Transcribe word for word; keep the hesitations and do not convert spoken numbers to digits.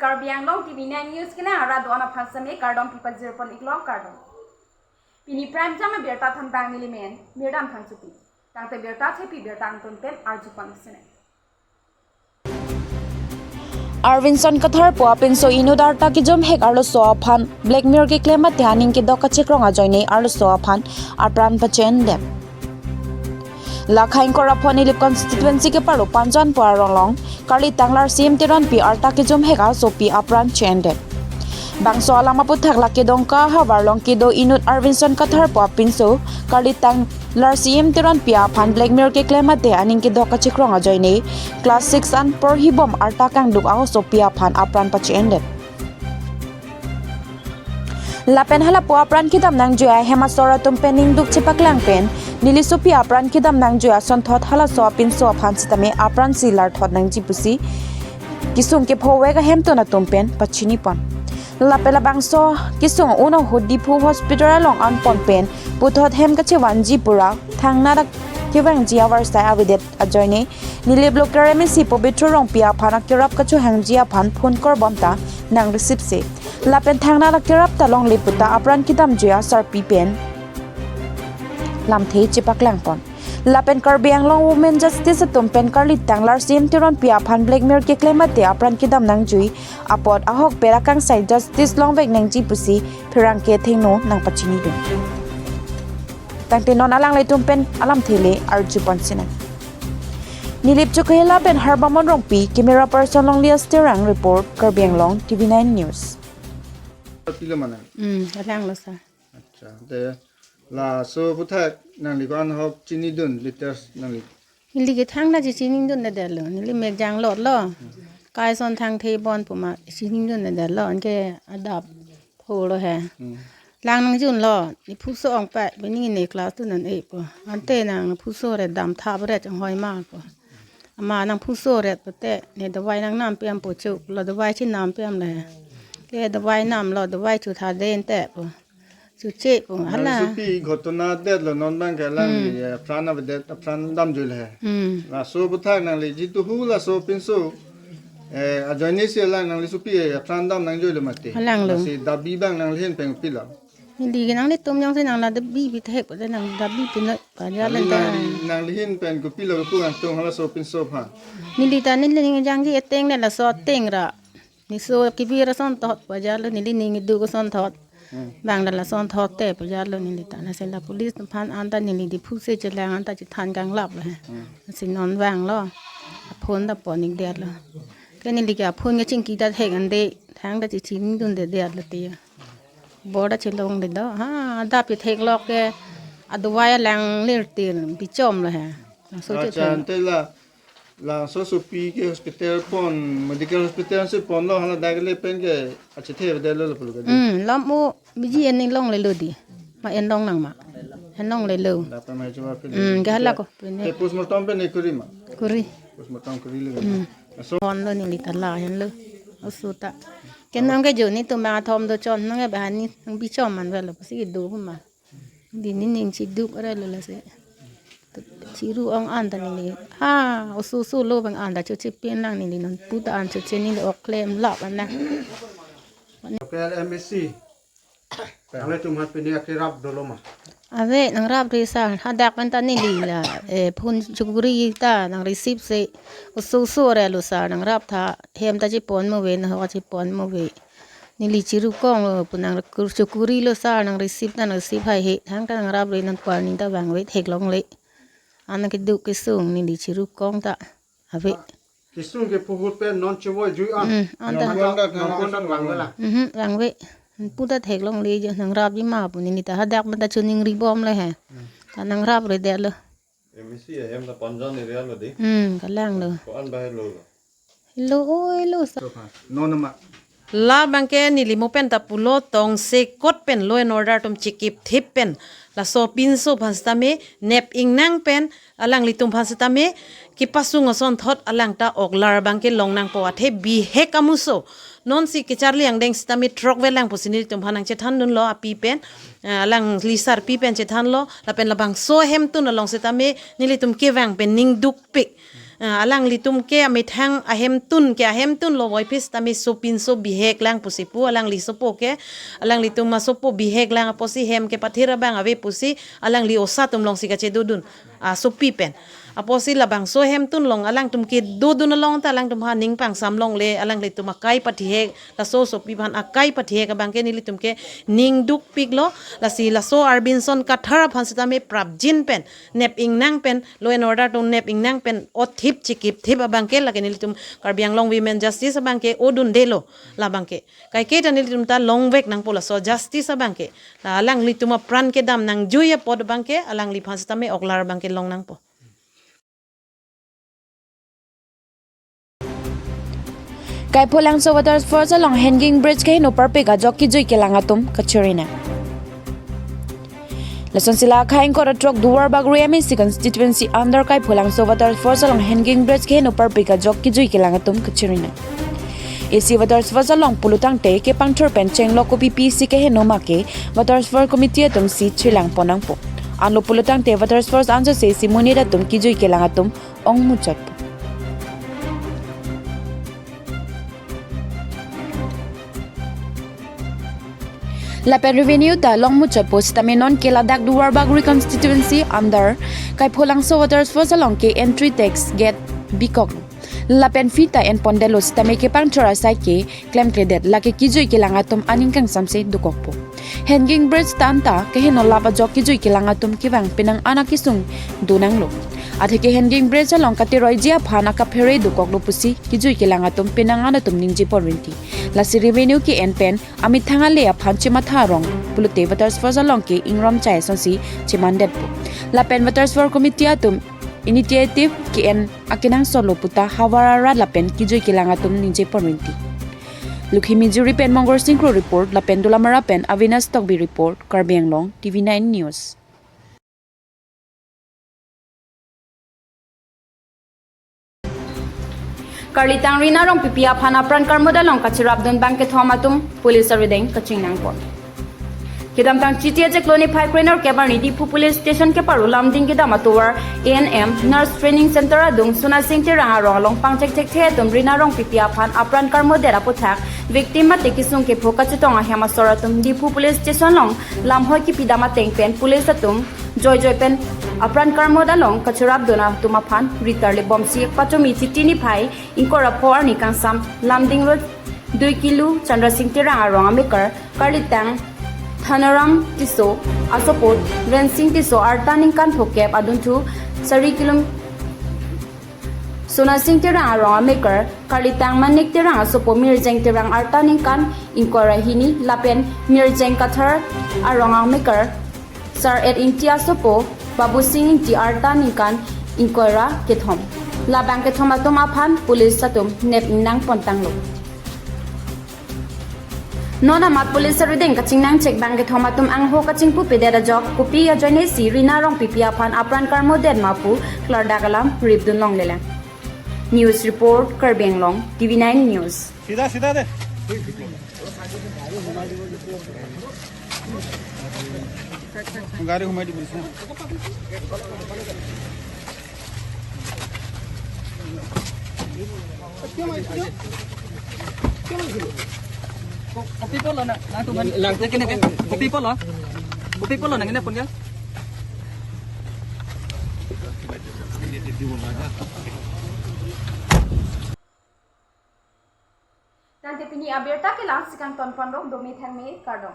Karbi Anglong T V nine News kenang arat do-an aphan seme kardom pipajir pon iklo, kardom. Pini prime time abirta than bang nelimen Mirdam Phangchopi. Tangte birta thepi birta angtun pen arju pon sene. Arvinson Kathar pu apinso inut arta kejum hek arloso aphan blackmail keklem mate aning kedok kachekrong ajoine arloso aphan apran pache-endet. Lakhaing Koraphon Nilip constituency keparo Panjan pu arong along karlitang Larsi M Teronpi arta kejum hek asopi apran che-endet. Bangso alam aputhak lake Dongka havar along kedo inut Arvinson Kathar pu apinso karlitang Larsi M Teronpi aphan blackmail keklem mate aning kedok kachekrong ajoine class six an porhibom arta kangduk asopi aphan apran pache-endet. Lapen halapu apran kedam nangjui ahem asor atum pen ningduk chepaklang pen neli sopi apran kedam nangjui asonthot halaso apinso aphan sitame apran si larthot nangji pusi kesung kephovek ahemtun atum pen pachini pon. Lapen labangso kesung un ahut Diphu Hospital along an pon pen puthot hem kachevanji pura thangnarak kevangji avarsai avedet ajoine Nilip local M A C Pobitro Rongpi aphan akerap kachohangji aphan phone korbom ta nang receive se. Lapen thangnarak kerap ta longle puta apran kedamjui asarpi pen lamthe chepaklang pon. Lapen Karbi Anglong Women Justice atum pen karlitang Larsi M Teronpi aphan blackmail keklem mate apran kedam nangjui apot ahok pera kangsai justice longvek nangji pusi pherangke thengno nangpachinidun. Tangte non alanglitum pen alamthe le arju pon sinang. Nilip Chokihola pen Harbamon Rongpi, camera person Longlias Terang report, Karbi Anglong T V nine News. Pilo mana? Hmm, alanglo sir. Acha, te laso aputhak nangli ko-an ahok chinidun latest nangli? Neli ke thangta chechinidundedetlo, neli mek janglotlo. Kaison thangthe bon pu ma chinidundedetlo, anke adap tholo he. Hmm. Lang nangjunlo, ne phuso ong pa, bini ne class two non e po. Ante nang phuso re dam thap re chonghoi ma po. Ama nang phuso re pote, ne dawai nangnam piam po chuk, lo dawai chinam piam le. Ke dawai namlo, dawai chutha den te po. Chuche po, hala. Nangli sopi ghotona detlo non abang ke alang Hmm. ni, eh, apran avedet, apran damjui le. Hmm. Laso aputhak nangli jitu hu laso pinso, eh, ajoine si alang nangli sopi, eh, apran dam nangjuilo mati. Alanglo. Lasi dabi abang nangli ahin pen kopilo? Neli ke nanglitum jongsi nang la dabi pithek pote nang dabi pinoi pa ja Nangli, lenta. nangli, nangli ahin pen kopilo kepu angtung halaso pinso aphan? Neli ta neli ning jangji ateng le laso ateng ra. Neso kebir asonthot pajalo, neli ning keduk asonthot. Hmm. Bang la lasonthot te pajalo neli ta. Lasi la police aphan anta neli Diphu si chelang anta chethan kanglap lo he. Hmm. Lasi non vanglo. Aphone ta pon-ikdetlo. Ke neli ke aphone kachingki ta thek ande. Thangta chechinidundedetlo te. Bor ta chelongledet. Ha, adap chetheklok ke. Adawai alang lir tir bichomlo he. Laso Acha, chethan. Ante la Laso sopi ke hospital pon, medical hospital si ponlo, hala dak le pen ke achethe avedet lo pulo ke di. Hmm, lam o biji en longlelo di. Ma en long nang ma. En longlelo. Dak pen ma chuwa ke Hmm, di. Ke hala ko, pene. Ke postmortem pen ne kuri ma. Kuri. Postmortem kuri le. Hmm. Laso Ponlo neli ta la henlo. Oso ta. Ke nang ke jo netum athom do chon nang ke bahani nang bichom man velo si do ma. Di nening chiduk arlo lasi. Chiru ong anta neli. Ha, oso oso lo abang anta choche pin lang neli non puta an choche neli ok klem lap an na. Local M A C. Nangtum aphan pini akerap dolo ma? Ave, nangrap ri sir. Hadak anta neli la, eh, phone chokuri ta nang receive se. Oso oso arlo sir, nangrap tha. Hem ta chepon mo ve, nahok chepon mo ve. Neli chirukong lo, pu nang kur chokuri lo sir, nang receive ta nang receive haihe. Thangta nangrap ri non pu arni ta vangve theklongle. An keduk kesung neli chirukong ta. Ave. Kesung ke puhut pen non chevoi jui an. Hmm, anta. Non kuan dak, non kuan dak vangve la. Mhm, vangve. Puta theklongle jo nangrapji ma pu neli ta hadak anta choningri bomle he. Hmm. Ta nangrap ridetlo. M A C ahem ta Panjan area lo di. Hmm, kalanglo. Ko-an bahai lo lo. Lo oi lo sa. Non ma. Labang ke neli mo pen ta pulo tongsekot pen law and order atum chekip thip pen laso pinso aphan sitame nep ingnang pen alanglitum aphan sitame kepasung asonthot alang ta oklar abang ke long nangpo athe bihek amuso. Non si kecharli angdeng sitame throk velang pusi nelitum aphan nangchethandunlo api pen, ah, alangli sarpi pen chethanlo lapen labangso ahemtun along sitame nelitum kevang pen ningdukpik. Ah, alanglitum ke amethang ahemtun ke ahemtun lo voiphit tame sopinso bihek lang pusi pu alangli sopo ke, alanglitum asopo bihek lang apotsi hem kepathir abang ave pusi alangli osa atum alongsi kachedodun, ah, sopi pen. Apotsi labangso ahemtun along alangtum kedodun along ta alangtum ha ning pangsam longle, alanglitum akai pathihek, laso sopi aphan akai pathihek abang ke nelitum ke ning dukpiklo, lasi laso Arvinson Kathar aphan sitame prapjin pen, nep ingnang pen, law and order atum nep ingnang pen, othip chikip thip abang ke, lake nelitum Karbi Anglong Women Justice abang ke, odundelo, labang ke. Kaike ta nelitum ta longvek nangpo laso justice abang ke. La alanglitum apran kedam nangjui apot abang ke, alangliphan sitame oklar abang ke long nangpo. Kaipholangso Waterfalls along hanging bridge keheno parpik ajok kijui kelang atum kachirina. Lasonsi la khaing kor atrok Duarbagori M A C constituency under Kaipholangso Waterfalls along hanging bridge keheno parpik ajok kijui kelang atum kachirina. Isi Waterfalls along pulotangte kepangthur pen chenglok kopi pisi keheno make Waterfall Committee atum si chirlang pon nangpo. Anlo pulotangte Waterfalls anso se isi monit atum kijui kelang atum ongmuchot. Lapen revenue ta longmuchot pusitame non ke ladak Duarbagori constituency under Kaipholangso Waterfalls along ke entry tax gate bikok. Lapen fee ta enpondetlo sitame kepangthur asai ke klemkledet, lake kijui kelang atum aning kangsamse dokokpo. Hanging bridge ta anta keheno lap ajok kijui kelang atum kevang penang an akesung donanglo. Atheke hanging bridge along kateroiji aphan akaphere dokoklo pusi kijui kelang atum penang an atum ningje pon rinti. Lasi revenue ke-en pen amethang ale aphan chematha arong pulote Waterfalls along ke ingrong chai asonsi chemandetpo. Lapen Waterfall Committee atum initiative ke-en akenangsotlo puta havar arat lapen kijui kelang atum ningje pon rinti. Lukhimijuri pen Mongor Singkro report, lapen Dolamara pen Avinash Tokbi report, Karbi Anglong, T V nine News. Karlitang Rina Rongpipi aphan apran karmo along kachirapdun bangkethom atum police arideng kachingnang pon. Kedamtang Chiti achiklo niphai kre-nerkep arni Diphu Police Station keparo Lumding kedam atovar A N M Nurse Training Center adung Sonasing Terang arong along pangchekthekthe atum Rina Rongpipi aphan apran karmo det aputhak victim mate kesung kepho kachetong ahem asor atum Diphu Police Station along lamhoi kipidam ateng pen police atum joijoi pen apran karmo along kachirapdun atum aphan ritarli bomsi pachomi Chiti niphai ingkoi ra pho arni kangsam Lumding Road, Dui Kilu, Chandrasing Terang arong amekar, Karlitang Thanaram Tisso asopo, Rensing Tisso arta ningkan phokep adunthu sari kilo, Sonasing Terang arong amekar, Karlitang Manik Terang asopo, Mirjeng Terang arta ningkan ingkoi ra hini, lapen Mirjeng Kathar arong amekar, Sar-et Ingti asopo, Babusing Ingti arta ningkan ingkoi ra kethom. La bangkethom atum aphan police atum nep ingnang pontanglo. Non amat police arideng kachingnang chek bangkethom atum angho kachingpupedet ajok kopi ajoine si Rina Rongpipi aphan apran karmo det ma pu klardak alam ripdun longlelang. News report, Karbi Anglong, T V nine News. सीधा सीधा दे। गाड़ी घुमाई दी पुलिस ने। Kopi polo na, na tu man. Lang tu kene pe. Kopi polo. Kopi polo na kene pun ya. Tangte pini abirta ke la-an si kangton ponlo, dome thangme kardom.